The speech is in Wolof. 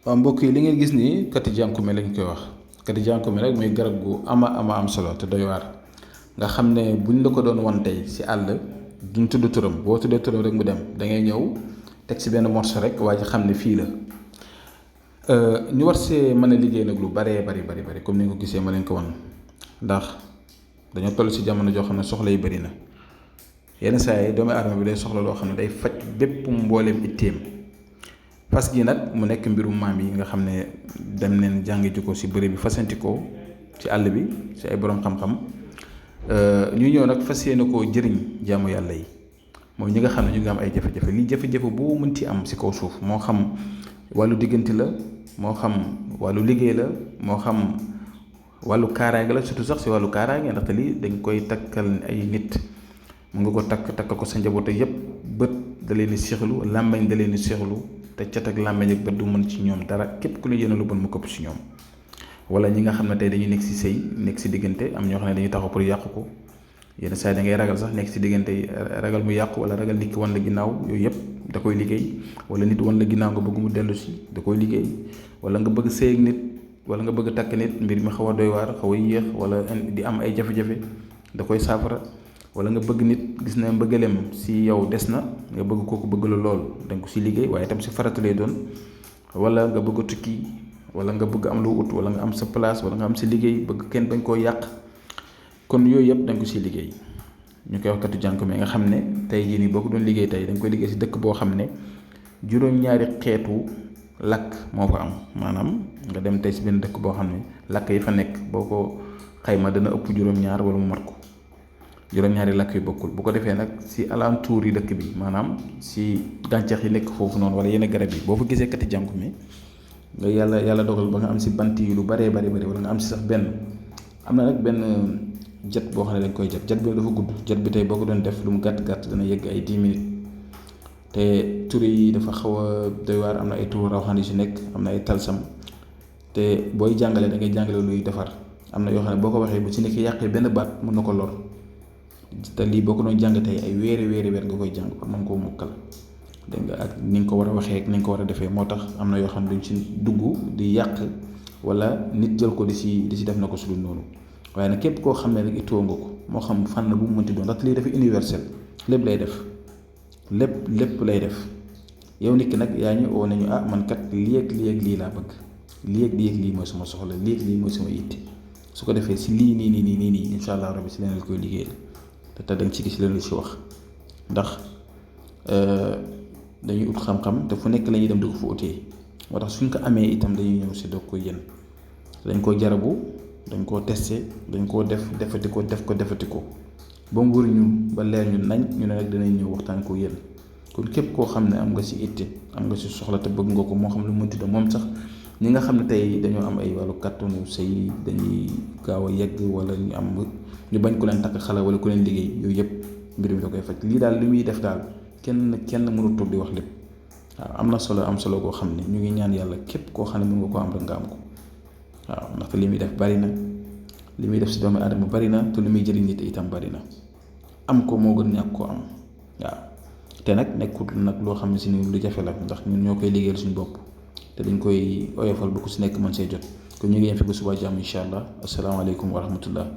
waaw mbokk yi li ngeen gis nii kati jànkume lañ koy wax kati jànkume rek muy garab gu ama am solo te doy waar nga xam ne buñ la ko doon wan tey si àll duñ tudd turam boo tuddee turam rek mu dem da ngay ñëw teg si benn morceau rek waa ji xam ne fii la ñu war see mën a liggéey nag lu baree bari comme ni nga ko gisee ma leen ko wan ndax dañoo toll si jamono joo xam ne soxla yi bëri na yenn saa yi doomu aadama bi day soxla loo xam ne day faj bépp mbooleem itteem fas gi nag mu nekk mbirum maam yi nga xam ne dem neen jàngi ji ko si bëri bi fasantikoo ci àll bi si ay borom xam-xam ñu ñëw nag fas yéene koo jëriñ jaamu yàlla yi mooy ñi nga xam ne ñu ngi am ay jafe-jafe lii jafe-jafe boo mënti am si kaw suuf moo xam wàllu diggante la moo xam wàllu liggéey la moo xam wàllu kaaraange la surtout sax si wàllu kaaraange ndaxte lii dañ koy takkal ay nit mu nga ko takkal ko sa njaboot yépp bët da leen di seexlu làmbañ da leen di seexlu te cat ak làmbañ ak bët du mën ci ñoom dara képp ku la yéene lu bon mu këpp si ñoom wala ñi nga xam ne tey dañuy nekk si sëy nekk si diggante am ñoo xam ne dañuy taxaw pour yàqu ko yenn saa yi da ngay ragal sax nekk si diggante ragal mu yàqu wala ragal nit ki wan la ginnaaw yooyu yëpp da koy liggéey wala nit wan la ginnaaw nga bëgg mu dellu si da koy liggéey wala nga bëgg sëy ak nit wala nga bëgg takk nit mbir mi xaw a doy waar xaw a yéex wala di am ay jafe-jafe da koy saafara wala nga bëgg nit gis na mbëggaleem si yow des na nga bëgg kooku bëgg la lool da nga ko si liggéey waaye tam si farata lay doon wala nga bëgg a tukki wala nga bëgg am lu ut wala nga am sa place wala nga am sa liggéey bëgg kenn bañ koo yàq kon yooyu yëpp da nga ko siy liggéey ñu koy wax katu jànkume nga xam ne tey jii nii boo ko doon liggéey tey da nga koy liggéey si dëkk boo xam ne juróom-ñaari xeetu lakk moo fa am maanaam nga dem tey si benn dëkk boo xam ne lakk yi fa nekk boo ko xayma dana ëpp juróom-ñaar wala mu mat ko juróom-ñaari lakk yu bokkul bu ko defee nag si alentour yi dëkk bi maanaam si gàncax yi nekk foofu noonu wala yenn garab yi boo fa gisee kati jànkume nga yàlla dogal ba nga am si bant yi lu bari wala nga am si sax benn am na nag benn jet boo xam ne dañ koy jet bi dafa gudd jet bi tey boo ko doon def lu mu gàtt dana yegg ay 10 minutes te tur yi dafa xaw a doy waar am na ay tur rawxaan yu si nekk am na ay talsam te booy jàngale da ngay jàngale luy defar am na yoo xam ne boo ko waxee bu si nekk yàqee benn baat mën na ko lor te lii boo ko doon jàng tey ay weer nga koy jàng pour mën koo mokkal dégg nga ak ni nga ko war a waxee ak ni nga ko war a defee moo tax am na yoo xam ne duñ si dugg di yàq wala nit jël ko di si def na ko su dul noonu waaye nag képp koo xam ne rek itoo nga ko moo xam fànn bu mu mënti doon ndax lii dafa universel lépp lay def lépp lay def yow nit ki nag yaa ñu oo nañu man kat lii ak lii laa bëgg lii mooy sama soxla lii mooy sama yitte su ko defee si lii nii incha allah rabbi si leen la koy liggéeyal te da nga ci gis leen lu si wax ndax dañuy ut xam-xam te fu nekk la ñuy dem di ko fa utee moo tax suñ ko amee itam dañuy ñëw si doog koy jën dañ koo jarabu dañ koo testé dañ koo defati ko ba mu wër ñu ba leer ñu nañ ñu ne nag danañ ñëw waxtaan ko yéen kon képp koo xam ne am nga si itte am nga si soxla te bëgg nga ko moo xam lu mënti doon moom sax ñi nga xam ne tey dañoo am ay wàllu kàttanu sëy dañuy gaaw a yegg wala ñu bañ ku leen takk xala wala ku leen liggéey yooyu yëpp mbir mi da koy faj lii daal li muy def daal kenn mënul toog di wax lépp waaw am na solo koo xam ne ñu ngi ñaan yàlla képp koo xam ne mën nga koo am rek nga am ko waaw ndaxte li muy def bari na li muy def si doomu aadama bari na te li muy jëriñ nit itam bari na am ko moo gën ñàkk koo am waaw te nag nekkul nag loo xam ne si ni lu jafe la ndax ñun ñoo koy liggéeyal suñu bopp te dañ koy oyofal ba ku si nekk mën see jot kon ñu ngi yem fi ba suba jàmm incha allah asalaamaaleykum wa rahmatullah